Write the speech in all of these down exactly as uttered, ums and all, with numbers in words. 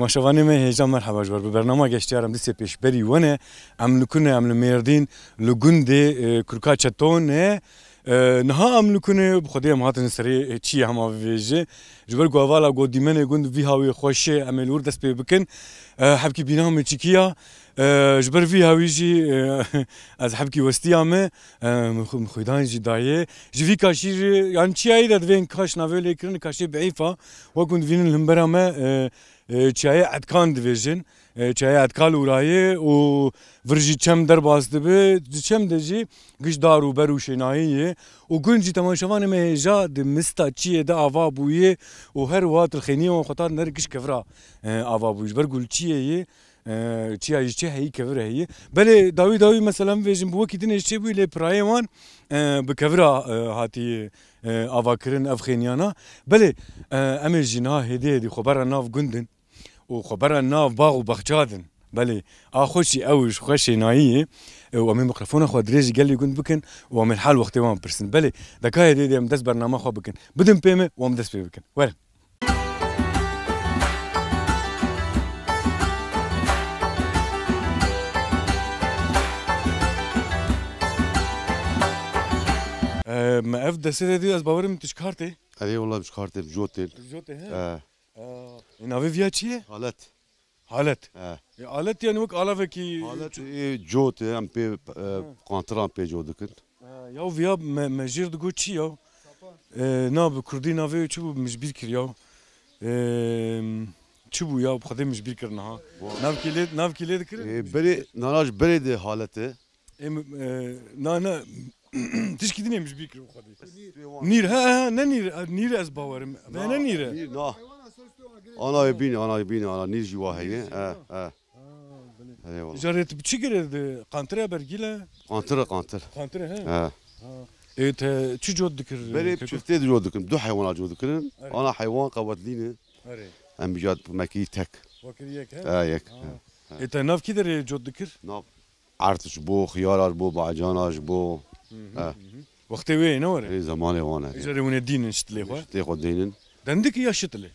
Maşevanê me hêja merheba ji ber bi bernama geştiyar em dîsê pêşberî we ne. Em li ku ne, em li Mêrdîn, li gundê, e, Kurka Çeto ne. E, niha em li ku ne, bi Xwedê em hatin serê çiyê hema bivêje. Ji ber ku hevala got dîmenê gund vî hawiyê xweş e, em ê li wir dest pê bikin. E, hebkî bîna me çikiya. E, ji ber vî hawî jî, e, ez hebkî westiya me, e, min xwe, min xwîdan jî dayê. Ji vî kaşî jî, yan çiyayê de divên kaş navê lê kirin, kaşê biîfa. Wek hûn divînin li hembera me, e, e, çiyayê Etkan divêjin. E, çiyayê Etka li wirayê û vir jî çem derbas dibe. Di çem de jî giş dar û ber û şênayî ye. Û gund jî temaşevanê me hêja di mista çiyê de ava bûye û her wiha tilxêniyê wan xwe ta ner giş kevira, e, ava bûye. Ji ber ku li çiyê ye, e, çiya jî çi heyî kevir heyî. Belê dawî dawî mesela em vêjin bi wekî din ê çê bûyî lê pirayê wan, e, bi kevira, e, hatî, e, avakirin ev xêniyana. Belê, e, em ê jî niha hêdî hêdî xwe bera nav gund in û xwe bera nav bax û bexça din. Belê, a xweşî ew ji xwe şênayî ye. E, û em ê mikrofona xwe dirêjî gelê gund bikin û em ê li hal wextê wan bipirsin. Belê, deka hêdî hêdî em dest bernama xwe bikin. Bidin pê me û em dest pê bikin. Werin. E, me ev destê de dî ez bawerim tu ji kar tê. Erê wela ji kar tê, ji cotê. Ji cotê, he? E. E, navê viya çi ye? Halet. Halet. E. E, alet yani wek alavekî. Halet ê cotê, em pê, e, qantiran pê cot dikin. E, ya viya me, me jêr digot çi ya? E, na bi kurdî navê çi bû, min ji bîr kir ya. E, çi bû ya, bi Xwedê min ji bîr kir niha. Navkî lê, navkî lê dikir? E, berê, nana ji berê de halete. Em, e, na, na, tişkî din em ji bîr kir bi Xwedê. Nîr, he, he, ne nîr, e, nîr ez bawerim. Ve ne nîr e? Nîr, na. Ana ye bîne, ana ye bîne, ana nîr jî wa heye. Nîr jî, ha. E, e. Ha, belê. Eyvallah. Carê tu bi çi girê di qantire bergîle? Qantire, qantir. Qantire, he? He. Ha. E, te çi cot dikir? Berê çiftê di cot dikin, du heywana cot dikirin. Erê. Ana heywan qewetlîne. Erê. Em bicat mekî tek. Wakir yek, he? E, yek. Ha. He. E, te nav kî derê cot dikir? Nav ert ji bo, xiyara ji bo, bacana ji bo. Hı hı, he. Hı hı. Wextê wê ye, ne were? Ê, zemanê wan e. Îcarê hûn ê dînin şitilê xwe? Şitilê xwe dînin. Dendik ya şitilê?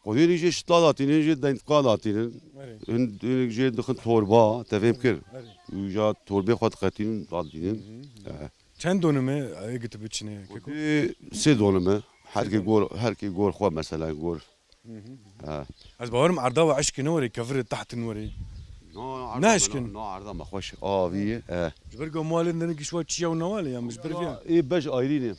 Xwedêrî jê şitla datînin, jê dendika datînin. Erê. Hin, hin jê dixin torba, tevêm kir. Erê. Û ja torbê xwe diqetînin, datînin. Hı hı. Ehe. Çend donime ê giti biçine, keko? Xwedê sê donime. Her kê gor, her kê gor xwe mesela gor. Hı hı. He. Ez bawerim erda we eşkê ne were, kevirê tahtin were. Na, na, erda me, na, na, erda me xweş. Avî ye, he. Ji ber ku malên din giş we çiya û newale ya, min ji ber vê. Ê bej ayrî ne.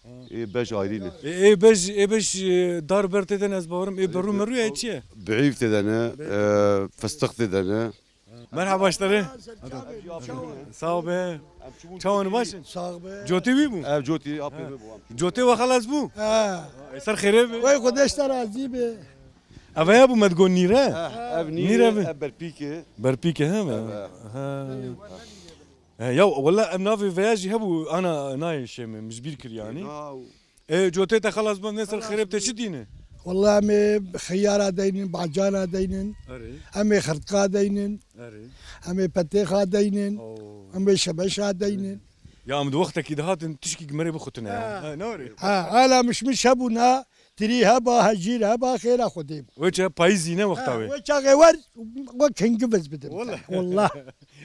Ha. Ê bej ayrî ne. Ê, ê bej, ê bej, e, dar ber tê de ne, ez bawerim, ê berû merû ya çi ye? Biîv tê de ne, e, fistix tê de ne. Merhaba ji te re. Sağ ol be. Çawan baş in? Sağ be. Cotê wî bû? Ev cotê apê me bû. Cotê we xelas bû? Ha. E, ser xêrê be. Wey Xwedê ji te razî be. Ev ya bû me digot nîre? Ha, ev nîre, nîre be. Ev berpîk e. Berpîk e, he be? Ev, ev. Ha. He, ya wela em navê veya jî hebû, ana nayê şême, min ji bîr kir yanî. Ya. E, cotê te xelas bû, ne ser xêrê bi te çi dîne? Wela em ê xiyara deynin, bacana deynin. Erê. Em ê xirtka deynin. Erê. Em ê petêxa deynin. Oo. Em ê şebeşa deynin. Ya em di wextekî dihatin tişkî gimerê bixutine ya. Ha. Ha, ne were? Ha, ala mişmiş hebûna, tirî heba, hecîr heba, xêra Xwedê bû. Wê çaxê payîzî ne wexta wê? Ha, wê çaxê wer, wek hingiviz bidim te. Wela. Wela.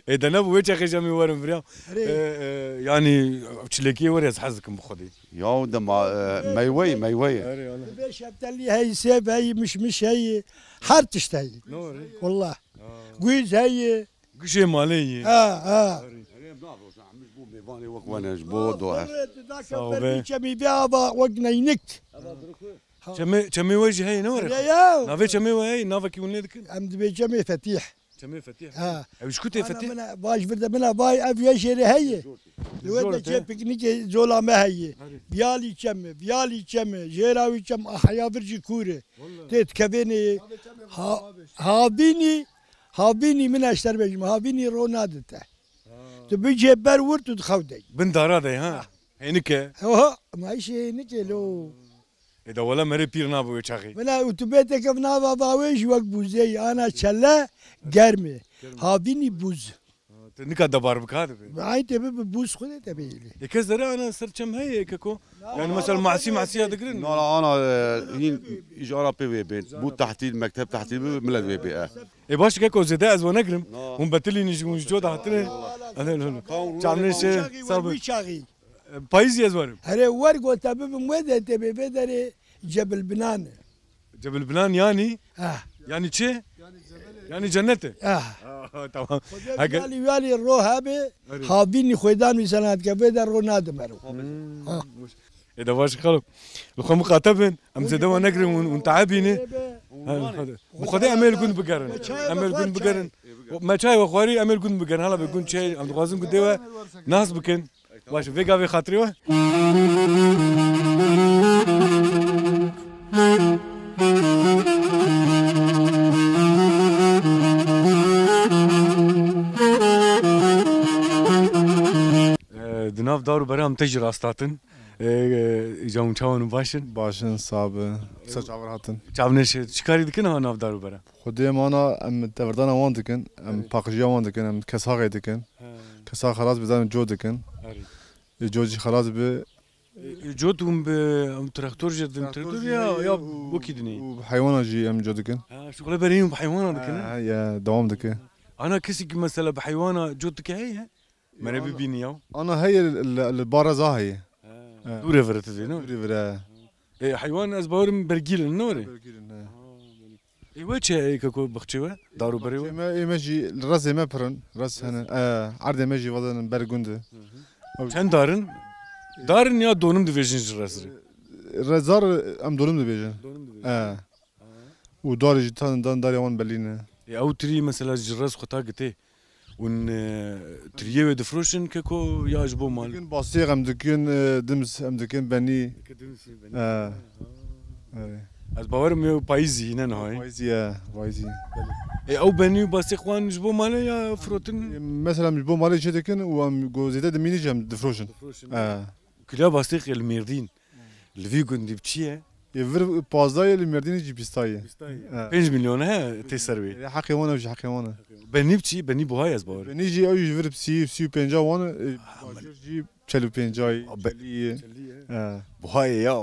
Ê, de nebû wê çaxê jî em ê werin viriya. Erê. Ê, ê, yanî çilekiyê werê ez hez dikim bi Xwedê. Ya dema, e, meywe ye, meywe ye. Erê, wela. Divê şeftelî heyî, sêv heyî, mişmiş heyî, her tişt heyî. Ne were? Wela. Ha. Gûz heyî. Gişê malê ye. Ha, ha. Erê. Erê, em naroşin, em ji bo mêvanê wek we ne, ji bo dohe. Sağ ol be. Berî çemî vê ava wek neynik. Çemê, çemê we jî heye, ne were? Heye ya. Navê çemê we heye, navekî hûn lê dikin? Em dibê çemê Fetîh. Çemê Fetîh. Ha. Ew ji ku tê Fetîh? Ana min e, vaj vir de min e, vay ev ye jêrê heye. Li we de çê piknîkê cola me heye. Erê. Viyalî çem e, viyalî çem e, jêra wî çem, ahya vir jî kûr e. Wela. Tê dikevênê. Ha, havînî, havînî min e ji te re bêjim, havînî ro nade te. Ha. Tu bicê ber wir tu dixew dey. Bin dara dey, ha? Ha. Hênik e. Oho, ma îşê hênik e lo. Ê de wele merê pîr nabe wê çaxê. Bila û tu bê teke nava bawê jî wek bûzê yî. Ana çele germ e. Germ e. Havînî bûz. Ha, Tu nika debar bika dibe. Ay te bi, bi bûz xwe de te bêlî. E kes dere ana ser çem heye keko. Yani mesela masî masîya digirin. Nala ana, e, hîn ji ana pê vê bên. Bu tahtîl, mektep tahtîl bi millet vê bê, e. E baş keko zêde ez we negirim. Na. Hûn betilî nî ji hûn ji co de hatine. Ane lo lo. Çavnê şe, sabi. Çaxî. E, payîzî ez werim. Here wer go te bibim we de te bê vê derê Cebil Binan. Cebil Binan yani? Ah. Yani çi? Yani cennete. Ah. Aa, tamam. Hege- Yali yali ro habe, Evet. Havînî xwedan wî senat ke vê de ro nadimero. Hmm. Ha. E de baş xalo. Li xwe miqate bin. Em zêde we negirin hûn, hûn taebîne. Hûn wane. Bi Xwedê em ê li gund bigerin. Em ê li gund bigerin. Me çay we xwarî, em ê li gund bigerin. Hala bi gund çay, em dixwazin gundê we nas bikin. Baş, vê gavê xatirê we. E, di nav dar û bera em te jî rast hatin. E, e, îca hûn çawan û baş in? Baş in, sax be. Qisa çawa hatin? Çavnêş, çi karî dikin ha nav dar û bera? Xwedê mana em teverdana wan dikin, em Evet. paqîjiya wan dikin, em kesaxê dikin. He. Kesax xelas bi, em co dikin. Erê. E, co jî xelas bi. E, e, co tu hûn bi, em traktor jî din, Traktor traktor jî ya, heye ya û, wekî dinê? Û bi heywana jî em co dikin. Ha, şuxle berê hûn bi heywana dikin, he? Ha, ya, dewam dike. Ana kesî ki mesela bi heywana co dike heye? Mere Ana bibînî ya. Ana heye li, li, li Bareza heye. Ha. Ha. Dûre vire tu dê, ne? Dûre vire. E, heywan ez bawerim bergîlin, ne were? Bergîlin, he. Ha, belê. E, we çi ye, keko, baxçê we? Dar û berê we? Baxçê me, ê me jî, rez ê me pir in. Rez hene. E, erdê me jî vazanin ber gund e. Hı hı. Ew Çend dar in? Dar in ya donim dibêjin ji rez re? Re-, zar em donim dibêjin. Donim dibêjin. E. Aha. Û darê jî tan dan darê wan belî ne. E, ew tirî mesela ji rez xwe ta gitê. Hûn, e, tiriyê wê difroşin keko ya ji bo mal? Dikin bastêx em dikin, e, dims em dikin benî. Dikin dims, benî. E. Ha. Evet. Ez bawerim ew payîzî ne niha ye. Payîzî ye, payîzî. E, ew benî û bastêx wan ji bo malê ya firotin? E, mesela em ji bo malê çê dikin û em go zêde dimînî jî em difroşin. Difroşin. E. Kiliya bastêxê li Mêrdîn. Li vî gundî bi çi ye? Ê vir pazdayê, li Mêrdînê jî bîstayê. Bîstayê. He. Pênc milyon he tê ser wê. Ê, heqê wan e, ji heqê wan e. Benî bi çi? Benî buha ye ez bawer. Benî jî ew ji vir bi sî, sî û pênca wan e, ê, Ah, bajêr jî çel û pêncayê, Ah, be- çeliyê. Çeliyê. He. Buha ye ya.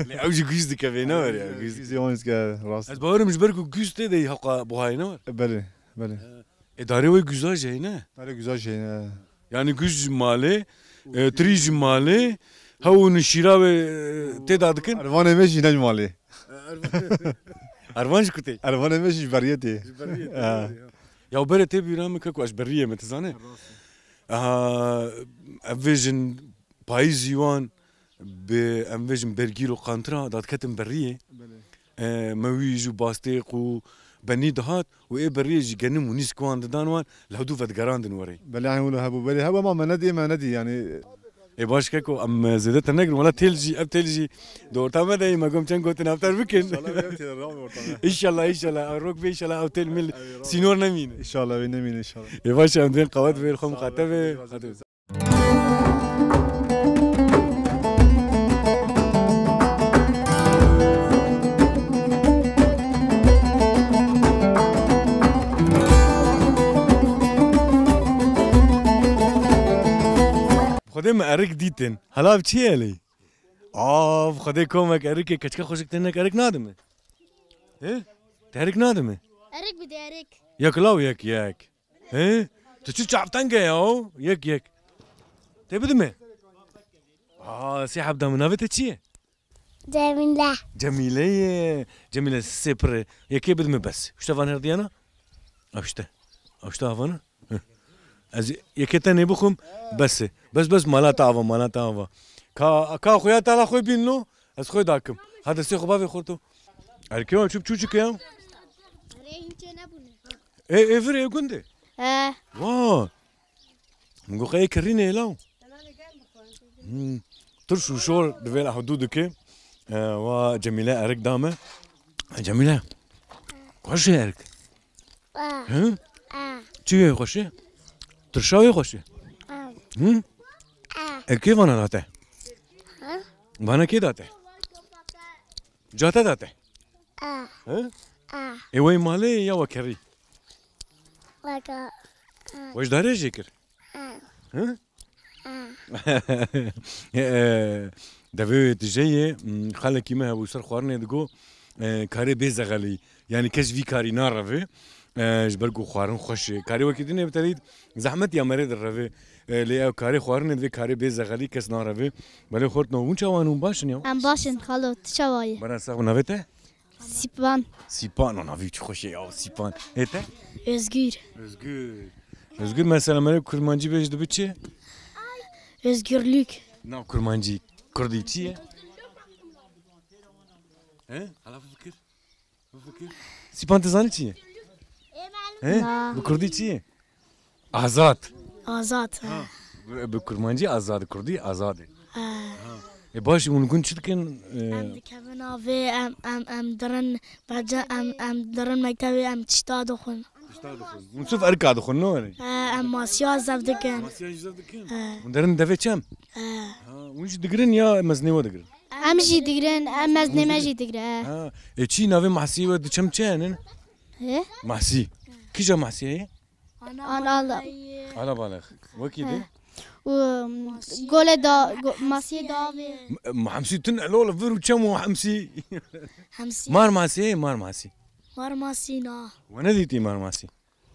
Lê ew jî guş dike vê ne were ya, guş dike. Guş dike, wan dike, rast. Ez bawerim ji ber ku guş tê de heqa buha ye ne were. Belê, belê. He. E, darê wê guza jî heyne? Darê guza jî heyne, he. Yani guj ji malê, e, tirî ji malê, hew û nişîra wê, e, tê da dikin? Ervanê me jî ne ji malê. Ervan ji ku tê? Ervanê me jî ji beriyê tê. Ji beriyê tê, ha. Ya berê tê bîra min keko ez beriyê me, tu zanê? Rast e. Aha, ev vêjin payîzî wan bi, em vêjin bergîl û qantira dadiketin beriyê. Belê. E, mewîj û bastêq û benî dihat û ê beriyê jî genim û nîsk wan didan wan, li hevdû vedigerandin werê. Belê, eyn wilo hebû. Belê, hebû, ama me nedî, me nedî, yanî. Ê baş keko, em, e, zêde te negirin. Wela têl jî, ev têl jî di orta me de ye, me gom çend gotin hevter bikin. Înşallah, ev têl rabe orta me. Înşallah, înşallah. Ew rok bê, înşallah ew têl mil Ew rok. sînor nemîne. Înşallah, wê nemîne, înşallah. Ê baş, em dên qewet bê, xwe Sağ ol, miqate bê. Sağ ol. Hadi. Xwedê me erik dîtin. Helav çi ye lê? Av, Xwedê komek erikê, keçika xweşik te nek erik nadime. He? Te erik nadime? Erik bide erik. Yek law yek yek. He? Tu çi çavtenge ya o? Yek yek. Te bidime. Aa, sê hebda min, navê te çi ye? Cemîle. Cemîle ye. Cemîle sê pir e. Yekê bidime bes. Uşte van her diyana? Uşte. Uşte havana? Hı. Ez yekê te nê bixwim, bes e. Bes, bes, mala te ava, mala te ava. Ka, ka xuya te ala xwe bîn lo, ez xwe dakim. Hadi sê xwe bavê xorto. Erkê wan çû çû çike ya? Rê hiç nebûne. Ê, ê vir ê gund e? He. Wa. Min got, qey kirînê law. Hmm. Tirş û şor di vê hewdû dike. E, wa Cemîle erik da me. E, Cemîle. Xweş e erik. A. Hı? A. Çi wê xweş e? Tirşa wê xweş e? A. Hı? A. E, kê vana da te? Hı? Vana kê da te? Ca te da te? A. Hı? A. E, wey malê ya we kerî? Weka. We ji darê jê kir? Hı? Ee, devê wê tije ye, m, xalekî me hebû ser xwarinê digo, e, karê bê zexelî. Yani kes vî karî nareve, e, ji ber ku xwarin xweş e. Karê wekî din ê bi te dît zehmet ya merê direve. E, lê ew karê xwarinê divê karê bê zexelî kes nareve. Belê xortno hûn çawa ne, hûn baş in ya? Em baş in, xalo, tu çawa yî? Bera sax, navê te? Sîpan. Sîpan, o navî çi xweş e ya, Sîpan. Ê te? Özgür. Özgür. Özgür, mesela merê kurmancî bêj dibi çi? Özgürlük. Na kurmancî, kurdî çi ye? He? Hala fikir. Fikir. Sîpan, tu zanî çi ye? He? Na. Bi kurdî çi ye? Azad. Azad, he. Ha. Bi, bi kurmancî azad, kurdî azad e. He. Ha. E baş, hûn gund çi dikin? E, em dikevin avê, em, em, em dirin, bence em, em dirin mektebê, em tişta dixwin. Tişta dixwin. Hûn sif erka dixwin, ne were? He, em masiya zev dikin. Masiya jî zev dikin? He. Hûn derin devê çem? He. Ha, hûn jî digirin ya mezinê we digirin? Em jî digirin, em mezinê me jî digire. Ha, e, çi navê mahsiyê we di çem çi henin? He? Mahsî. Kîja mahsî heye? Ana Ana Allah. Ala balix. Wekî He. de? Û, um, gole da, go-, masiyê da avê. M-, Hemsî tune lol vir û çem û Hemsî. Hemsî. Mar masî heye, mar masî. Mar masî na. We nedîtî mar masî?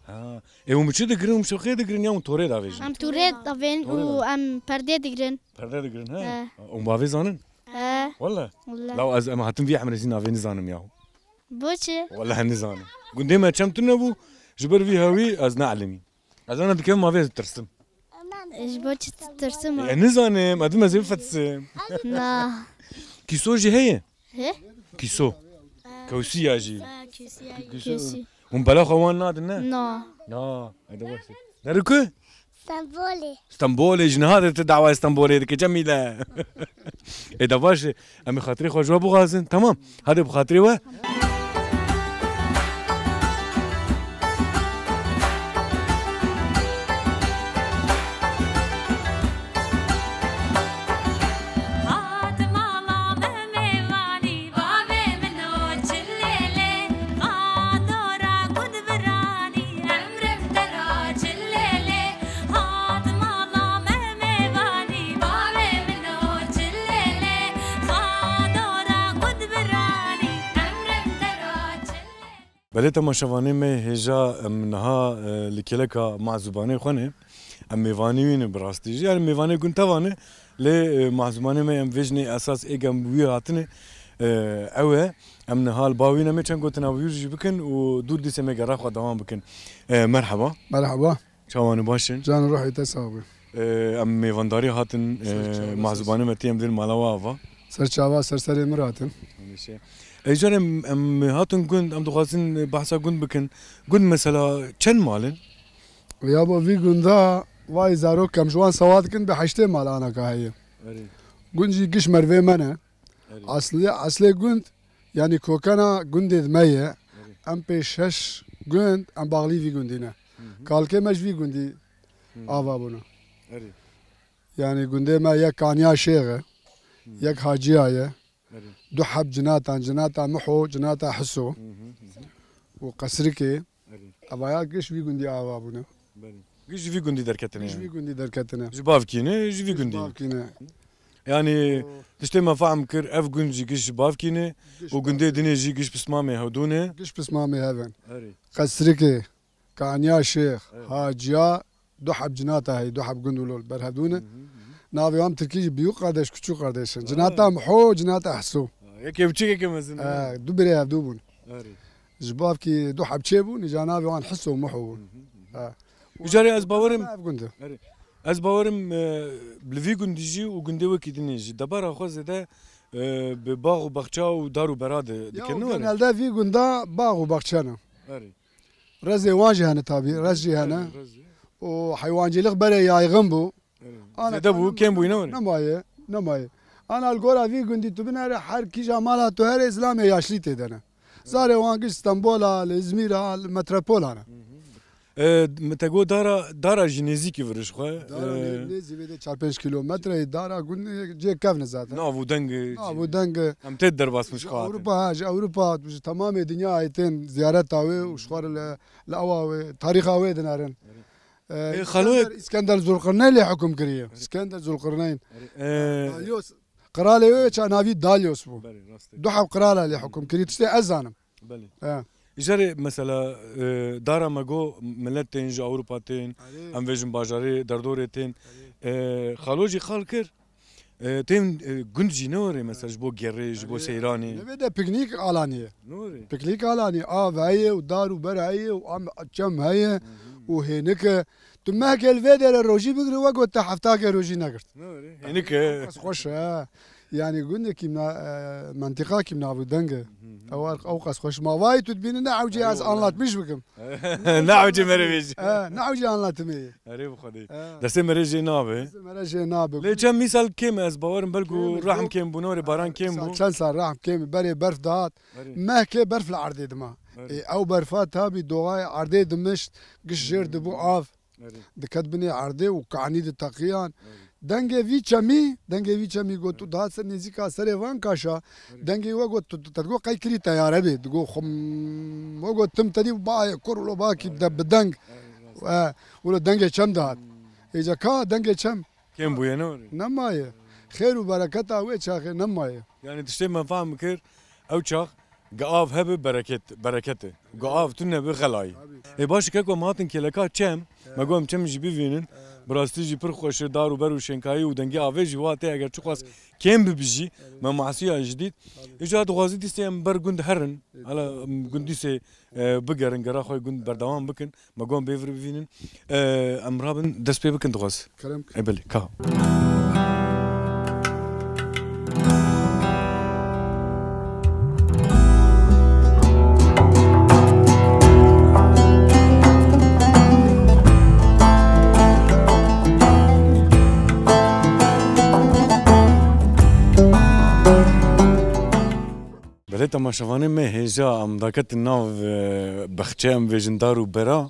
Ha. E, hûn bi çi digirin? Hûn bi şoxê digirin ya hûn torê davêjin? Em torê davên Torê û davên. em perdê digirin. Perde digirin, he? He. Hûn bavê zanin? He. Wele? Wele. Law ez em hatim vî emrê zî navê nizanim ya. Bo çi? Wele nizanim. Gundê me çem tune bû, ji ber vî hewî ez neelimî. Ez ana dikevim avê tirsim. Ji bo çi tirsim? E, nizanim, ez dibim ez ê bifetisim. Na. Kîso jî heye? He? Kîso. Kewsiya jî. Ha, kewsiya jî. Kewsî. Hûn bela xwe wan nadin, ne? Na. Na, hede baş e. Derin ku? Stenbolê. Stenbolê, ji niha de tu dawa Stenbolê dike, Cemîle. Ê de baş e. Em ê xatirê xwe ji we bixwazin. Tamam. Hadi bi xatirê we. Hat mala me mêvanî, bavê min o çilêlê, va dora gund viranî, emrim te ra çilêlê. Hat mala me mêvanî, bavê min o çilêlê, va dora gund viranî, emrim te ra çilêlê. Belê temaşevanê me hêja em niha, e, li kêleka Mazûbanê xwe ne. Em mêvanê wî ne bi rastî jî. Yani mêvanê gund teva ne. Lê, e, Mazûbanê me em vê jinê esas êk em wî hatine, e, ew e. Em niha li ba wî ne, em ê çend gotina wî jî bikin û dûr dîsê me gera xwe dewam bikin. E, merheba. Merheba. Çawan e, baş in? Can û ruhê te sax be. Ee, em mêvandarî hatin, ee, Ser çava, ser Mazûbanê me tê em dêr mala we ava. Ser çava, ser serê min hatin. Hemîşe. Ê, carê em, em hatin gund, em dixwazin behsa gund bikin. Gund mesela çend mal in? Ya bo vî gunda vay zarok em ji wan sewa dikin bi heştê mal anaka heye. Erê. Gund jî giş mervê me ne. Erê. Aslê, aslê gund, yanî kokena gundê me ye. Erê. Em pê şeş gund, em baxlî vî gundî ne. Hı hı. Kalkê me ji vî gundî Hı. ava bûne. Erê. Yanî gundê me yek Kaniya Şêx e, Hı. yek Haciya ye. Erê. Du heb cinatan, cinata Miho, cinata Hiso Hı hı, hı hı. û Qesrikê. Erê. Evaya giş vî gundî ava bûne. Belê. Giş ji vî gundî derketine Giş yani. vî gundî derketine. Ji bavkî ne, ji vî Giş gundî. bavkî ne. Yani O- tiştê me fehm kir, ev gund jî giş ji bavkî ne Giş û gundê bavkî. dinê jî giş pismamê hewdû ne. Giş pismamê hev in. Erê. Qesrikê, Kaniya Şêx, Evet. Haciya, du heb cinata heye, du heb gund û lol ber hevdû ne. Hı hı, hı hı. Navê wan tirkî jî Büyük Kardeş, Küçük Kardeş in. Ha. Cinata Miho, cinata Ehso. Ha, yekê biçûk, yekê mezin, ha. He, du birê hevdû bûn. Erê. Ji bavkî du heb çê bûn, îca navê wan Hiso Miho bûn. Hı hı, hı hı. He. Îcarê ez bawerim, Ev gund e. Erê. Ez bawerim, e, li vî gundî jî û gundê wekî dinê jî debara xwe zêde, e, bi bax û baxça û dar û bera de Ya, dikin, ne were? Genelde vî gunda bax û baxçe ne. Erê. Rezê wan jî hene tabî, rez jî hene. Erê, rez jî. Û heywancîlik berê yaygın bû. Erê. Ana Zêde bû, kanun kêm bû, ne were? Nemaye, nemaye. Ana li gora vî gundî tu binere her kîja mala tu here zilamê yaşlî tê de ne. Zarê wan giş Stenbola, li Îzmîra, li metropola ne. Hı hı. E, min te got dara, dara jî nêzîkî vir ji xwe. Dara E, nê-, nêzî vê de çar pênc kilometre, dara gund, cê kevn e zaten. Nav û deng, Nav û deng. Em tê derbas min ji xwe hatin. Ewropa, ha, ji Ewropa, ji temamê dinya tên ziyareta wê û ji xwe re li, li ewa wê, tarîxa wê dinerin. Evet. Ê, xalo- Îskender, Îskender Zulqirneyn lê hukm kiriye. Îskender Zulqirneyn. Ê, Dalyos. Qiralê wê ça navî Dalyos bû. Belê, rast e. Du heb qirala lê hukm kiriye. Tiştê ez zanim. Belê. He. Îjarê mesela, e, dara me got, millet tên ji Ewropa tên, Erê. Em vêjin bajarê derdorê tên. Erê. E, xalo jî qal kir. E, tên, e, gund jî ne were mesela ji bo gerê, ji bo Erê. Seyranê. Nebe de piknîk alanî ye. Ne were. Piknîk alanî, av heye û dar û ber heye û am-, çem heye Hı hı. û hênik e. Tu mehkê li vê derê rojî bigirî, we got te hefta ke rojî negirt. Ne were. Hênik e. Ew qas xweş e. Yani gundê kîmna, e, mentiqa kîmna bû deng e. Hı hı. Ew, ew qas xweş. Ma vay tu dibînî ne ewcî Eyvallah. Ez anlatmış bikim. Ne ewcî mere vêjî. E, ne ewcî anlatımê. Erê bi Xwedê. E. Destê mere jê nabe. Destê mere jê nabe. Lê çend mîsal kêm e, ez bawerim belku Kêm e, rehm yok. Kêm bû, norê baran kêm Sal, bû. Çend sal rehm kêm e, berê berf dihat. Erê. Mehkê berf li erdê dima. Erê. E, ew berfa tabî doğayê erdê dimişt, giş jêr dibû av. Erê. Diket binê erdê û kanî diteqiyan. Erê. Dengê vî çemî, dengê vî çemî got, tu dihat ser nêzîka serê van kaşa, Erê. Dengê we got, tu, tu, te digot qey kirî teyare bê, digot xum, we got tim tedî bayê kur lo bakî de bi deng. Erê, rast. E, wilo dengê çem dihat. Hmm. Êca ka dengê çem. Kêm bûye ne were? Nemaye. Xêr û bereketa wê çaxê nemaye. Yani tiştê me fehm kir, ew çax Gi av hebe bereket, bereket e. Gi av tune be xelayî. Ê baş e keko, em hatin kêleka çem, me got em çem jî bivînin. Bi rastî jî pir xweş e, dar û ber û şênkayî û dengê avê jî wa tê, eger çiqas kêm bibe jî, me masiya jî dît. Îca dixwazî dîsê em ber gund herin. Hala em gund dîsê, e, bigerin, gera xwe gund berdewam bikin. Me got em bê vir bivînin. E, em rabin dest pê bikin dixwaz. Kerem. E, belê, ka. Belê temaşevanê me, hêja em daketin nav, e, bexçe, em vêjin dar û bera.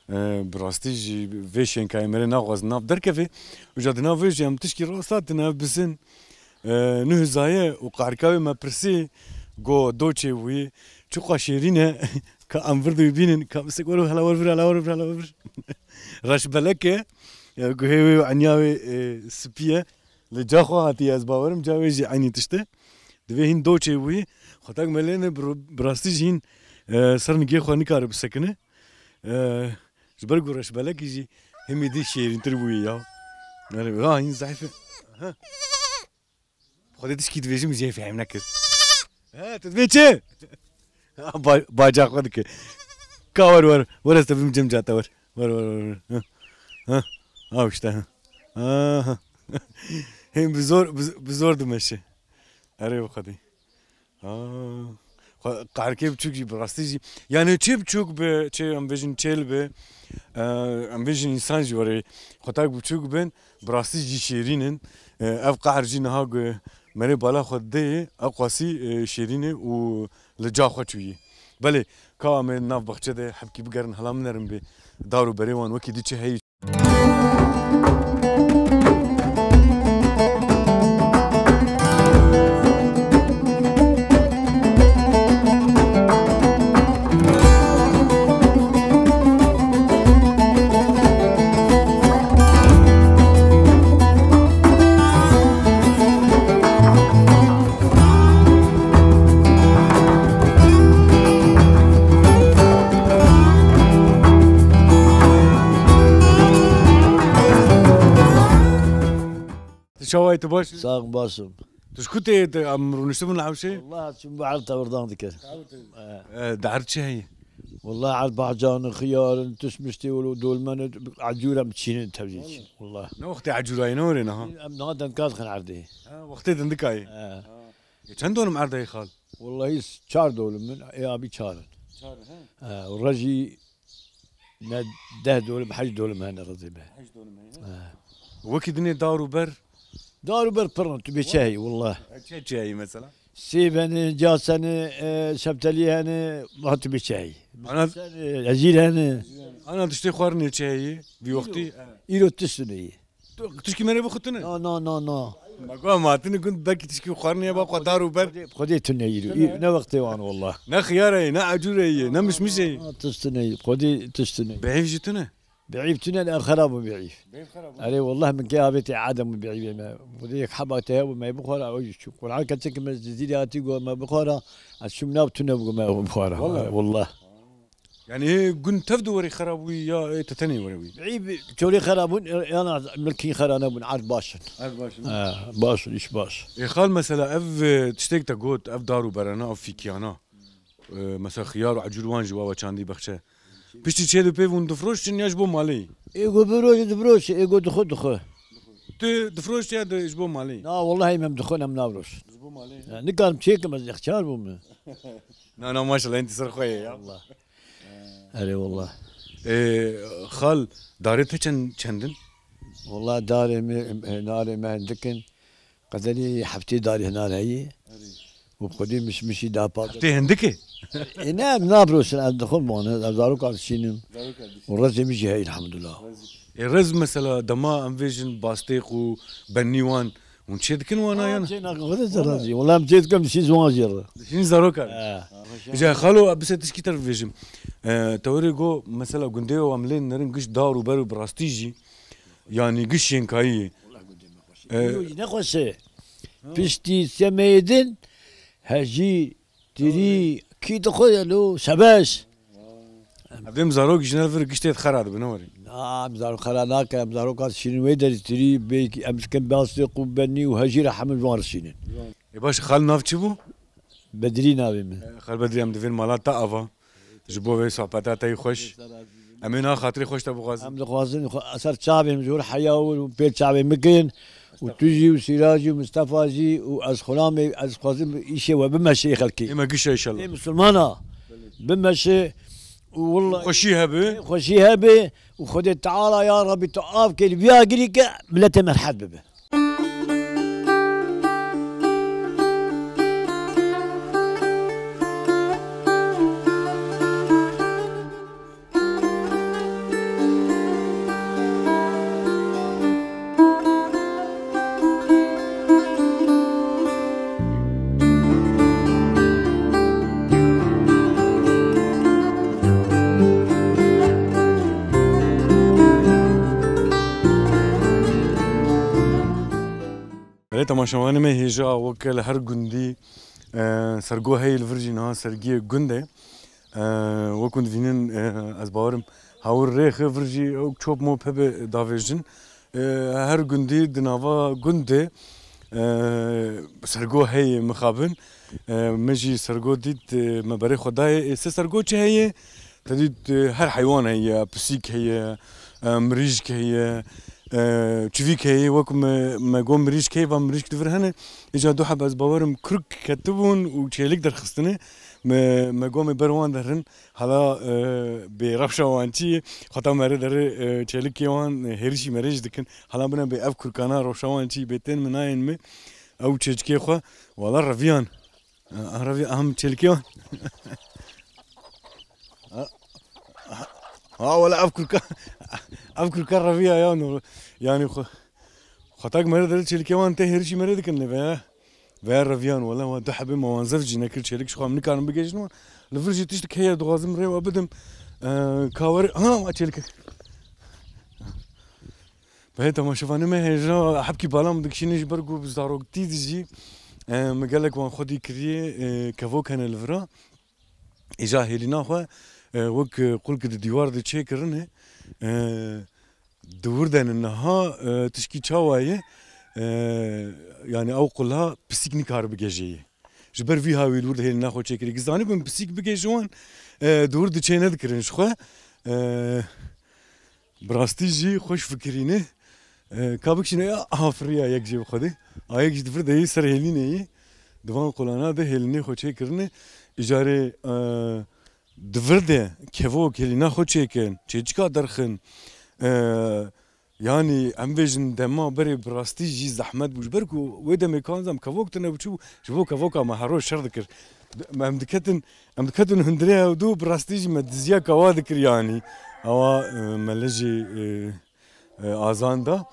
E, bi rastî jî vê şênkayê me rê naxwazin nav derkeve. Û ja di nav vê jî em tişkî rast hatine, ev bisin. E, nuh zaye û qarka wê me pirsî, go doçê wî çiqa şêrîn e, ka em vir dibînin, ka bisek wero hela wer vir, hela wer vir, hela wer vir. Reşbelek e, e, guhê wê û enya wê, e, spî ye. Li ca xwe hatiye, ez bawerim ca wê jî eynî tişt e. Divê hîn doçê wî, xwetak me lê ne bi, bi rastî jî hîn, e, ser nigê xwe nikare bisekine. E, ji ber ku reşbelekî jî himî dî şêrîntir bûye ya. Yani, ha, hîn zehf e. Ha. Xwedê tişkî dibêjim jê fehm nekir. He, tu dibê çi? Ba-, baca xwe dike. Ka wer, wer, wer ez te bim cem cate wer. Wer, wer, wer, wer. Ha. Ha. Ha, işte, ha. Ha, ha. Hên bi zor, bi, bi zor dimeşe. Erê bi Xwedê. Ha. Xwe-, qahrkê biçûk jî bi rastî jî. Yani çê biçûk bi, çê em bêjin çêl bi, e, em bêjin însan jî were. Xwetak biçûk bin, bi rastî jî şêrîn in. E, ev qahr jî niha ku merê bala xwe didê, ew qasî, e, şêrîn e û li ca xwe çûyî. Belê, ka em ê nav baxçe de hebkî bigerin, hela min nerin bê dar û berê wan wekî dî çi heyî. Tu çawa yî, tu baş î? Sax baş im. Tu ji ku tê, em rûniştibûn li Ewşê? Wallahî çûm bi erd tewirdan dikir. He. E, di erd çi heye? Wallahî erd bahcan in, xiyar in, tişt miştê wilo dolmen in, ecûr em çînin tevlî çîn. Wallahî. Ne wextê ecûrayê ne were niha? Em niha dengka dixin erdê. Ha, wextê dindikayê. He. E, çend dolim erd heye xal? Wallahî çar dolim in, ê abî çar in. Çar in, he? He, û rejî ne deh dolim, heşt dolim hene rêzê me. Heşt dolim heye? He. Wekî dinê dar û ber? Dar û ber pir in, tu bê çi heyî, wallahî. E, çi, çi heyî mesela? Sêv hene, cas hene, e, şeftelî hene, ha tu bê çi heyî? Ana- Sen, e, ezîr hene. Ana tiştê xwarinê çi heyî? Vî wextî? Îro tişt neyî. Tu tişkî me rê bixwe tune? Na, na, na, na. Me got, em hatine gund, belkî tişkî xwarinê ye, ba xwe dar û ber. Xwedê, Xwedê tune îro. Tune. Î-, ne wextê wan, wallah. Ne xiyar heye, ne ecûre ye, ne mişmiş ye. Na, tişt tune, Xwedê tişt tune. Bi hêv jî tune? Bîîf tune ne xerab bû bîîf. Bîîf xerab bû. Erê, wallah min kê avêtê Adem û bîîfê me. Vûdê yek heba te hebû me bixwara, o jî çû. Quran keçik me ji dîrê hatî got me bixwara, ez çûm nav tune bû me bixwara. Wallah. Erê, wallah. Yani ê gund tev de werê xerab bûyî ya ê te tenê were wî? Bîîf çolê xerab bûn, yana milkî xera nebûn, erd baş in. Erd baş in. Ha, baş in, îş baş. Ê xal mesela ev, e, tiştek te got, ev dar û berena, ev fîkiyana. E, mesela xiyar û ecûr wan jî wawe çandî bexçe. Piştî çê dû pê hûn difroşin ya ji bo malê? Ê go biroşe, difiroşe, ê go dixwe, dixwe. Tu difroşe ya de ji bo malê? Na, wellahî em dixwin, em navroşin. Ji bo malê? Ya, nikarim çêkim, ez yexçar bûme. Na, na, maşallah, hindî ser xwe ye ya. Wallah. Erê, wallah. Ê, xal, darê te çend, çendin? Wallah, darê me, e, narê me hindikin. Qederî heftê darî hinar heye. Erê. Û xwedî mişmişî da pa. Heftê hindikê? Ê, ne, em nafiroşin, ez dixwim wan, ez zaroka dişînim. Zaroka dişînim. Û rezê min jî heye, elhamdulillah. Ê, rez mesela dema em vêjin bastêq û bennî wan, hûn çê dikin wana yan? Çê nakin, Xwedê te razî. Wela em çê dikin, dişî ziwan jê re. Dişîn zaroka. He. Îca xalo, bise tişkî te bivêjim. E, te werê go, mesela gundê wan em lê nerin giş dar û ber û bi rastî jî, yanî giş şênkayî ye. Wela gundê me xweş e. E, Yo, ne xweş e. Ha. Piştî semeyê din, hejî, tirî, kî dixwe ye lo, şebeş. Evdê em zarok ji ne vir giştê xera dibin, ne werê? Na, em zarok xera nakin, em zaroka şînin wê derî tirî, bê em dikin bastêq û bennî û hejî re hemû ji wan re şînin. Ê baş, xal nav çi bû? Bedrî navê min. Xal Bedrî, em divên mala te ava. Ji bo vê sohbeta te yî xweş. Em ê niha xatirê xweş te bixwazin. Em dixwazin xwe-, ser çavên jor heya û pê çavên bikin û tu jî û Sîra jî û Mistefa jî û ez xulamê, ez dixwazim îşê we bimeşê xelkê. Ê me gişa înşallah. Ê misilmana bimeşe û willa xweşî hebe. Xweşî hebe û Xwedê Teala ya Rabbî tu av kê li vî agirî ke miletê me rehet bibe. Belê temaşevanê me hêja weke li her gundî, e, sergo heye, li vir jî niha sergiyê gund e. E, wekû dibînin, e, ez bawerim hawir rêxe vir jî ew çop mop hebe davêjin. E, her gundî di nava gund de, e, sergo heye mixabin. E, me jî sergo dît, e, me berê xwe dayê. Ê, sê sergo çi heye? Te dît, e, her heywan heye, pisîk heye, e, mirîşk heye, e, çivîk heye. Wek me, me got mirîşk heye, va mirîşk di vir hene. Îca du heb ez bawerim kurk ketibûn û çêlik derxistine. Me, me got me ber wan derin. Hala, e, bê rewşa wan çi ye? Xweta mere derê, e, çêlikê wan, e, hêrişî merê jî dikin. Hala bine bê ev kurkana rewşa wan çi ye? Bê tên mi nayên mi? Ew çêçikê xwe. Wala reviyan. Arabi aham çelkiyon. Ha, ha, ha, wala ev kurka, ev kurka reviya ya no. Yani xwe-, xwetak mere dere çelkiyon te herişî mere dikin ne veya, veya reviyan wala wa du hebê ma wan zef jî nekir çelik ji xwe em nikarin bigêjin wan. Li vir jî tiştik heye dixwazim rê we bidim. Ee, kawer, ha, ma çelike. Belê temaşevanê me hêja hebkî bala min dikişîne ji ber ku bi zaroktî de jî, e, min gelek wan xwedî kiriye, e, kevok hene li vira. Îja hêlîna xwe, e, wek, e, qulkî di dîwar de çêkirine, e, di wir de ne niha, e, tişkî çawa ye, e, yani ew qulha pisîk nikare bigejê ye. Ji ber vî hawî li wir de hêlîna xwe çêkirî. Gizanî bin pisîk bigê ji wan, e, di wir de çê nedikirin ji xwe. E, bi rastî jî xweş fikirîne. E, ka bikişîne ya, aha firiya yek jê bi xwedê. A yek jî di vir de yê ser hêlînê yê. Di van qulana de hêlînê xwe çêkirine. Îcarê, e, di vir de kevok hêlîna xwe çêkin. Çêçika derxin. E, Yanî em bêjin dema berê bi rastî jî zehmet bû. Ji ber ku wê demê kanzam kevok tune bû çi bû, ji bo kevoka me her roj şer dikir. Em diketin, em diketin hundirê ew du bi rastî jî me diziya kewa dikir yanî. Ewa, e, me li jî, e, e, azan da.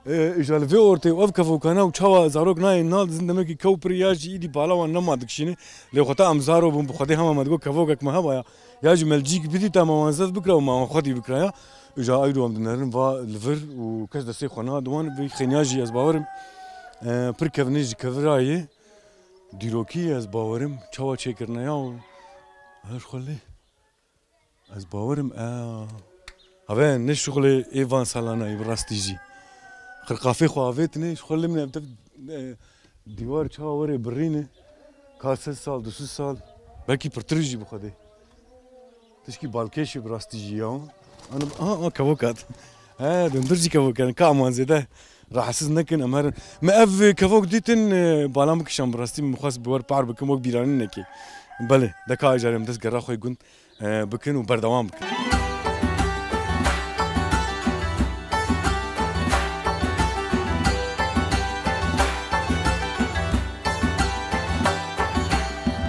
E, îja li vê ortê û ev kevokana û çawa zarok nayên nal dizin demekî kew pir ya jî îdî bala wan nema dikişîne. Lê xweta em zaro bûn bi xwedê hema me digot kevokek me heba ya. Ya jî me li cîk bidîta me wan zef bikira û me wan xwedî bikira ya. Îja eyro em dinerin va li vir û kes destê xwe nade wan, vî xêniya jî ez bawerim, e, pir kevnê ji kevira yê dîrokî ez bawerim çawa çêkirine ya û her xwe lê ez bawerim, e, have ne şixulê ê van salana yê bi rastî jî. Xirqafê xwe avêtine, ji xwe lê min ev dev, e, dîwar çawa were birîne, ka sed sal, du sed sal, belkî pirtir jî bi Xwedê. Tişkî balkêşê bi rastî jî ya. Ana, aha, aha, kevok hat. He, dundir jî kevok yani. Ka aman zêde rahatsiz nekin, em herin. Me ev kevok dîtin, e, bala min kişan bi rastî min xwest bi wer par bikim, wek bîranînekê. Belê, de ka ejarê em dest gera xwe gund, e, bikin û berdewam bikin.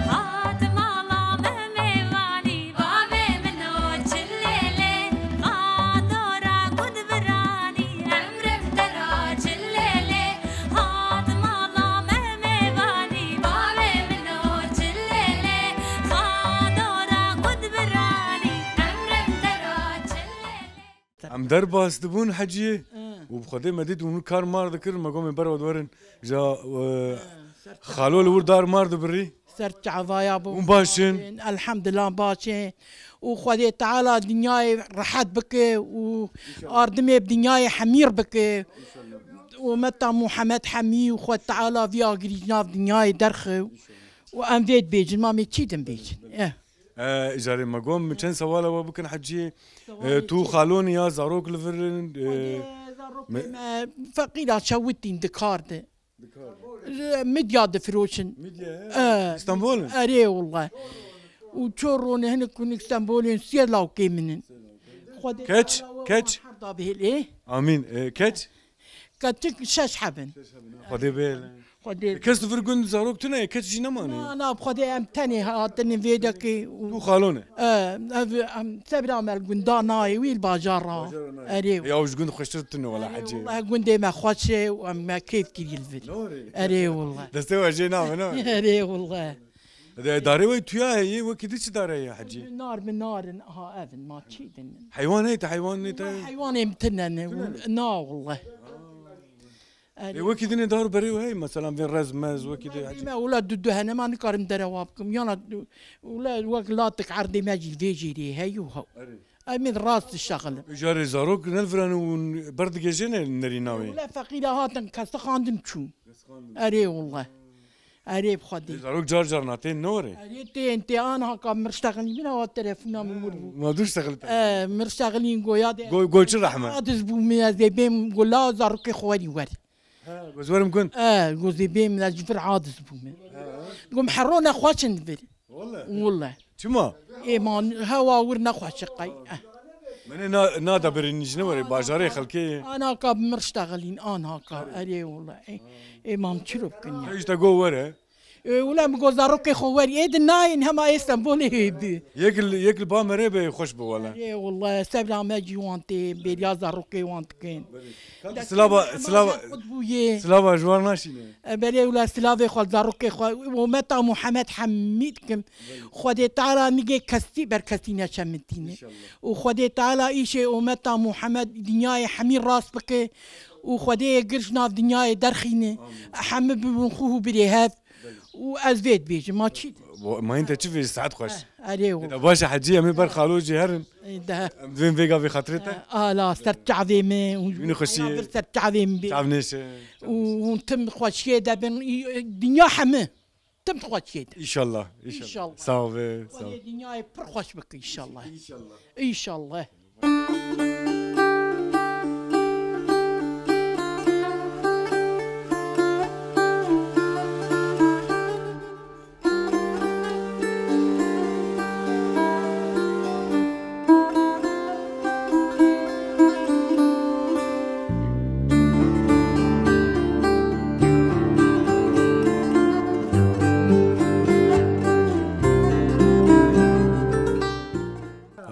Hat mala me mêvanî, bavê min o çilêlê, qadora gund biranî, emrim te ra çilêlê. Hat mala me mêvanî, bavê min o çilêlê, qadora gund biranî, emrim te ra çilêlê. Em derbas dibûn heciyê Hı. û bi Xwedê me dît hûn kar mar dikir, me got, "Em ê ber we diwerin." Ja, e, Hı, ser xalo li wir dar mar dibirî. Ser çavaya bû. Hûn baş in? Elhamdulillah baş in. Û Xwedê Teala dinyayê rehet bike û ardimê bi dinyayê hemîr bike. Û meta Muhammed hemî û Xwedê Teala vî agirî ji nav dinyayê derxe. Û em vê dibêjin, ma me çi din bêjin? Eh. E, îcarê me got, min çend sewala we bikin heciyê. E, tu xalonî ya zarok li vir in, e, Xwedê zarokê me- me feqîra çewitîn di kar de. Di kar de. E, midya difiroşin. Midya, he? E, Îstanbul in? Erê wile. Û çor rone hinik kunik Stenbolên siyê lawkê min in. Xwedê Keç, Teala we keç? Herda bihêlê. Amîn. E, keç? Keçik şeş hebin. Xwedê bêle. Xwedê. Kes li vir gund zarok tune, keç jî nemane. Na, na, bi Xwedê em tenê hatine vê dekê û Tu xalon e. E, ev, em sebra me li gunda nayê, wî li bajara. Bajara nayê. Erê. Ya, ji gund xweştir tune wala Erê, hecê. Wala gundê me xweş e û em me kêf kirî li vir. Norê. Erê wala. Destê we jê nave, ne? Erê wala. De-, darê we tuya heye, wekî di çi dare ye hecê? Nar bi nar in, aha, ev in, ma çî din. Heywan heye, te heywan ne te? Heywanê min tune ne. Tune ne? Na wala. Ê, wekî dinê dar berê we heye, mesela vê rez mez, wekî de hecî. Me wila du du hene, ma nikarim derewa bikim. Yana wila wek latik erdê me jî vê jêrê heye û hew. Erê. Em ê rast dişexilim. Îcarê zarok ne li vir hene û berdigêjêne nerîna wê. Wila feqîra hatin, keste xandin çûn. Keste xandin. Erê wile. Erê bi Xwedê. Ê, zarok car car na tên ne were. Erê tên, tê anha ka mir ştexilî bîna wa telefona min wir bû. Ma dû ştexil te. E, mir ştexilîn goya de. Go-, go çi rehme? Adiz bû min ez ê bêm go la zarokê xwe werî wer. Ha, go ez werim gund. E, go zê bêm ez ji vir adiz bû min. Ha. Gom herona xweşin vir. Wele. Wele. Çima? Ê man hewa wir nexweşe qey. Eh. Mene na, na da birîn jine were bajarê xelkê. Ana ka mir ştexilîn, anha ka. Erê wele. Ê, ê man çiro bikin ya. Te işte go were. E, wila min got zarokê xwe werî, ê di nayên hema ê Stenbolê hê bi. Yek li, yek li ba merê be xweş bi wele. Ê wele, sebra me jî wan tê, bêriya zarokê wan dikin. Belê. Ka Destê silava, me hema silava, jê qut bûye. Silava ji wan naşîne. E, belê wila silavê xwe, zarokê xwe, ometa Muhammed hemî dikim. Belê. Xwedê Teala nigê kesî ber kesî neşemitîne. Înşallah. Û Xwedê Teala îşê ometa Muhammed dinyayê hemî rast bike. Û Xwedê yê gir ji nav dinyayê derxîne. Amîn. Hemî bibin xwe û birê hev. Û ez vê dibêjim, ma çi? Bo-, mayîn te çi vê saet xweş. Eh, erê wele. Te baş e hecî, em ê ber xalo jî herin. Eh, de. Em divên vêga vê xatirê te. Eh, ala, ser çavê min. Wînî xweşiyê. Vir ser çavê min bê. Çav nêşe. Û hûn tim xweşiyê de bin. Î-, dinya hemî. Tim xweşiyê de. Înşallah, înşallah. Înşallah. Sağ ol be, sağ ol. Xwedê dinyayê pir xweş bike înşallah. Înşallah. Înşallah.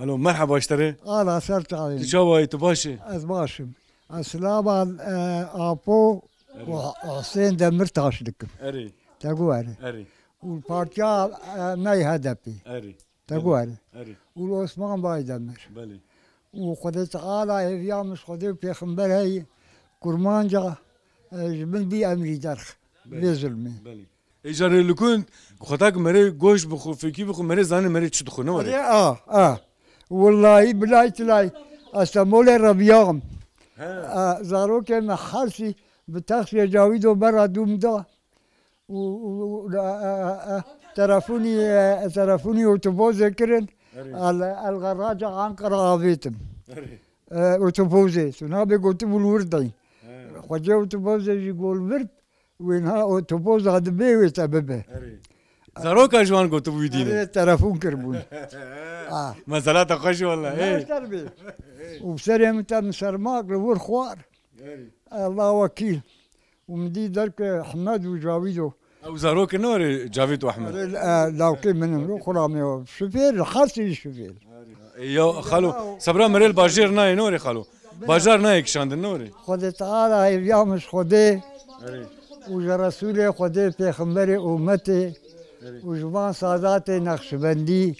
Alo, merhaba ji te re. Ala ser çavê. Tu çawa yî, tu baş î? Ez baş im. Ez silava, e, Apo Erê. û Husên Demirtaş dikim. Erê. Te got erê. Erê. Û partiya, e, me yê H D P. Erê. Te got erê. Erê. Û Osman Baydemir. Belê. û Xwedê Teala hêviya min ji Xwedê û Pêxember heye, kurmanca, e, ji min bî emrî derx. Belê. Bê zulmê. Belê. Ê carê li ku xwetak merê goş bixwe, fêkî bixwe, merê zanê merê çi dixwe, ne were? Erê, a, a. Wellahî, bilay, tilay. Ez Stemolê reviya im. He. A, zarokê me hersî bi taksiyê Cawîdo bera dû min da. Û, û, û, a, a, a, a, telefonî, e, telefonî otobozê kirin. Erê. El, el garaja Ankara avêtim. Erê. E, otobozê. Tu nabê gotibû li wir deyî. He. Xwecê otobozê jî got li vir. Wê niha otoboza dibê wê te bibe. Erê. Zaroka ji wan gotibû wî dîne. Erê, telefon kiribûn. Ah. Mesela te xweş wele. Ê. Naşter bê. Û serê min te min sermak li wir xwar. Erê. Allah wekîl. Û min dî derke Ehmed û Cavîd o. Ew zarok ne were Cavîd û Ehmed? Erê, e, lawkê min in, xulamê o. Şifêr, li Hersî şifêr. Ê ya xalo, sebra merê li bajêr nayê, ne were xalo? Bajar nayê kişandin, ne were? Xwedê Teala hêviya min ji Xwedê Erê. û ji Resûlê Xwedê, Pêxemberê ûmetê Erê. û ji van sadatê Nexşibendî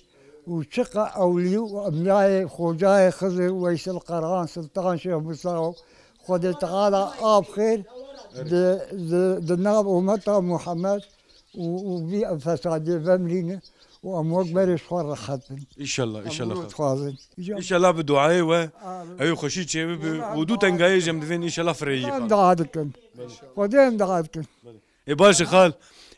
û çiqa ewlî û emliyayê Xocayê Xizir, Weysel Qerhan, Sultan Şêx Musa û Xwedê Teala av xêr Erê. di, di, di nav ûmeta Muhammed û, û vî fesadê vemrîne û em wek berê ji xwe rehet bin. Înşallah, Em înşallah. wilo dixwazin. Înşallah. Înşallah bi duayê we Amin. ew xweşî çêbibe Amin. û du tengayê jî em divên înşallah fireyî Em xal. dua dikin. Xwedê em dua dikin. Ê baş e xal.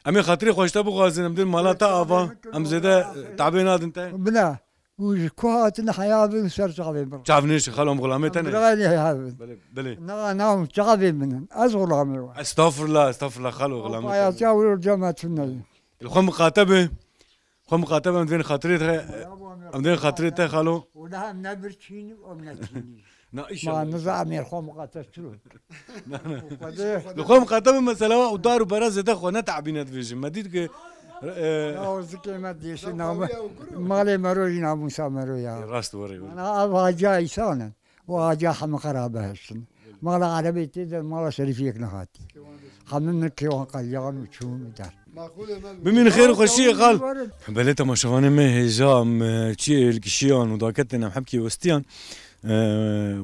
Em ê xatirê xwe ji te bixwazin, em din mala te ava. Em zêde, e, tabê nadin te. Bine. Û ji ku hatin heya bin ser çavê min. Çav nêşe xalo, em xulamê te ne. Birayê heya bin. Belê, belê. Na, na, çavê min in. Ez xulamê we. Estağfurullah, estağfurullah xalo, xulamê te ne. Payasiya wir cema tune. Li xwe miqate be. Xwe miqate be, em divên xatirê te, em divên xatirê te xalo. Wela em ne birçîn û em ne çînî. Na, Ma înşallah. Nizamê xwe miqate çi? Na, na. Xwedê. Li xwe miqate be mesela û dar û bera zêde xwe ne te'bîne dibêjin. Me dît ki, e, Ya zikê me dêşi namû-, malê mero jî namûsa mero ya. Rast were, were. Ana ev haciya îsan in. Û haciya heme xera behiştin. Mala Erebê tê de mala şerîfiyek nehatî. Hemû min kêwan qeliyan û çûn û der. Bimîn xêr û xweşiyê xal. Belê temaşevanê me hêja em, e, çiyê hilkişiyan û daketin em hemkî westiyan. E,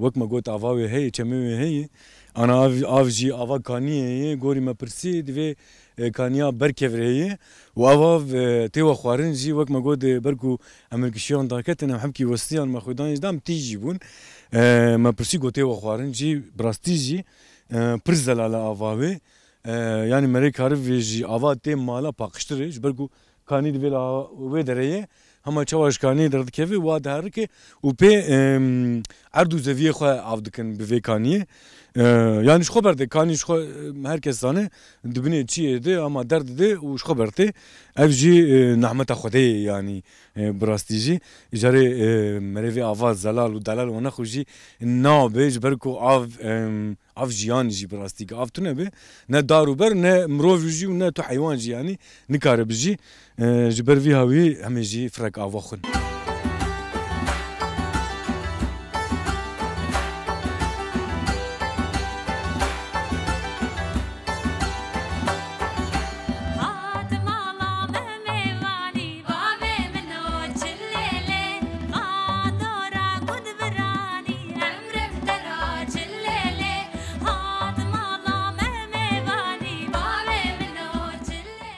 wek me got ava wê heye, çemê wê heye. Ana av, av jî ava kaniyê ye. Gorî me pirsî divê, e, kaniya ber kevirê ye. Û av, av, e, tê we xwarin jî wek me got, e, ber ku em hilkişiyan daketin em hemkî westiyan me xwedan jî da em tîj jî bûn. E, me pirsî got tê we xwarin jî bi rastî jî, e, pir zelal e ava wê. E, yanî merê karivê jî ava tê mala paqijtir e, ji ber ku kanî di vê la wê derê ye, hema çawa ji kaniyê derdikeve, wa diherike û pê, em, erd û zeviyê xwe av dikin bi vê kaniyê. E, yanî ji xwe berdê, kanî ji xwe, em, her kes zane, di binê çiyê de, ama derd de û ji xwe berdê. Ev jî, e, nehmeta Xwedê ye, yanî, e, bi rastî jî. Îcarê, e, merê vê ava zelal û delal û nexwe jî nabe, ji ber ku av, em, Av jiyan jî bi rastî ki av tune be, ne dar û ber, ne mirov jî û ne tu heywan jî, yanî nikare bijî. E, ji ber vî hawî hemê jî firek ava xwin. Hat mala me mêvanî, bavê min o çilêlê, qadora gund viranî, emrim te ra çilêlê. Hat mala me mêvanî, bavê min o çilê.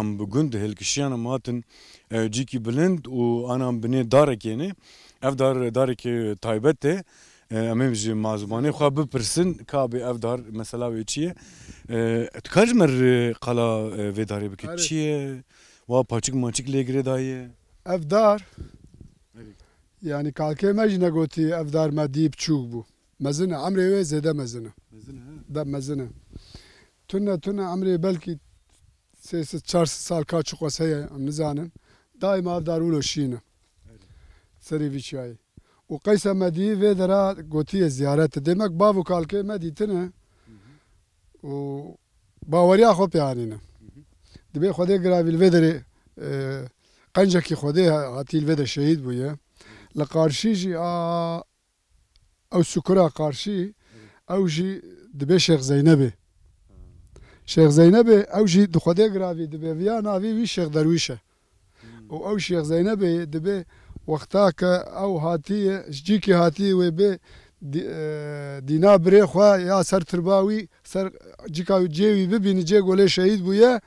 Em bi gund hilkişiyan em hatin, e, cîkî bilind û ana em binê darekê ne. Ev dar, darekê taybet e. E, em ê ji mazûmanê xwe bipirsin, ka bê ev dar mesela wê çi ye? E, tu kar ji me re qala, e, vê darê bike? Erê. Çi ye? Wa paçik maçik lê girê daye? Ev dar, Erê. yanî kalkê me jî negotî ev dar me dî biçûk bû. Mezin e, emrê wê zêde mezin e. Mezin e, he? De mezin e. Tune tune emrê belkî sê sed çar sed sal ka çiqas heye, em nizanin. Daîma ev dar wilo şîn e. Serê vî çiyayê. Û qeysa me dî vê dera gotiye ziyaret e. Demek bav û kalkê me dîtine û baweriya xwe pê anîne. Dibê Xwedê giravî li vê derê, e, qencekî Xwedê hatî li vê de şehîd bûye. Li qarşî jî a Ew sukura qarşî, ew jî dibê Şêx Zeynebê. Şêx Zeynebê, ew jî di Xwedê giravî dibe, viya navî wî Şêx Derwîş e. Hmm. Û ew Şêx Zeynebê dibe wexta ke ew hatiye, ji cîkê hatiye wê bê dî-, e, dîna birê xwe ya ser tirba wî, ser cîka wî cê wî bibînî, cê golê şehîd bûye,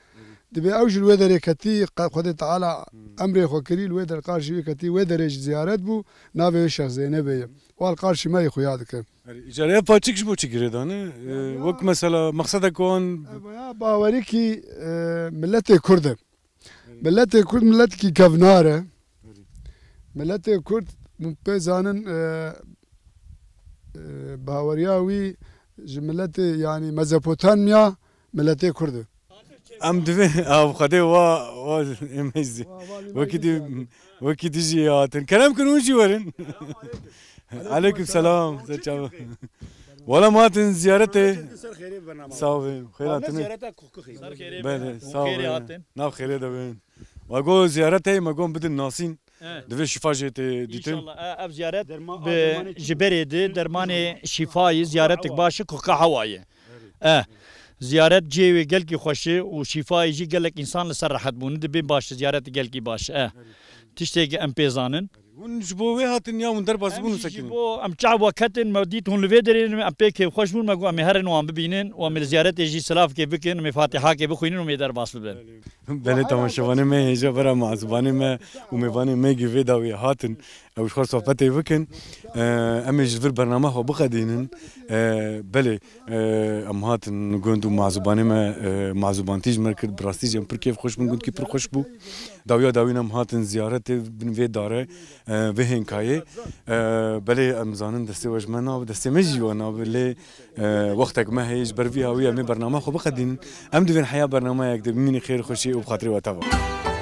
dibê ew jî li wê derê ketî, qe-, Xwedê Teala emrê xwe kirî, li wê der qarşî wê ketî, wê derê jî ziyaret bû, navê wê Şex Zeynebê ye. Wan qarşî me yê xuya dike. Erê, îcar ev paçik ji bo çi girêdane? Ee, Ya. Wek mesela mexsedek wan Ev ya bawerîkî, e, miletê Kurd e. Miletê Kurd miletekî kevnar e. Miletê Kurd, min pê zanin, e, e, baweriya wî ji miletê, yanî Mezopotamya miletê Kurd e. Em divê ev xwedê wa, wa em ez Wa, wa, wekî di, wekî dijî hatin. Kerem kin hûn jî werin. Aleyküm selam. Çawa? Wala me hatin ziyaretê. Ser xêrê bernama. Sağ olun. Xêr Abi hatine. Ziyarete kokku xêr. Ser xêrê Bele, bin. Sağ Xêrê olun. Hatin. Nav xêrê de bin. Wa go ziyaretê me gon bidin nasîn. Evet. Divê şifa jê tê dîtin. İnşallah, e, ev ziyaret Derma-, bi dermanê ji berê de dermanê şîfayî ziyaretek baş e, koka hewayê. E, ziyaret cihê wê gelkî xweş e û şîfayê jî gelek însan li ser rehet bûne, dibê baş e, ziyaret gelkî baş e. Tiştê ke em pê zanin. Hûn ji bo wê hatin ya hûn derbas Em bûn û jî ji sekinîn? Bo em çawa ketin, me dît hûn li vê derê ne, em pê kêfxweş bûn, me got em ê herin wan bibînin û em ê li ziyaretê jî silavkê bikin, em ê fatihakê bixwînin û em ê derbas bibin. Belê temaşevanê me hêja vera mazûbanê me û mêvanê me gi vê dawî hatin. Ew ji xwe sohbetê bikin. Em ê ji vir bernama xwe biqedînin. Belê, em hatin gund û mazûbanê me, mazûbantî ji me kir. Bi rastî jî em pir kêf xweş bûn, gundkî pir xweş bû. Dawiya dawîn em hatin ziyaretê bin vê dare, vê hênkayê. Belê em zanin destê we ji me nabe, destê me jî we nabe. Lê wextek me heye ji ber vî hawî em ê bernama xwe biqedînin. Em divên heya bernameyek de bimînin xêr xweşî û bi xatirê we teva.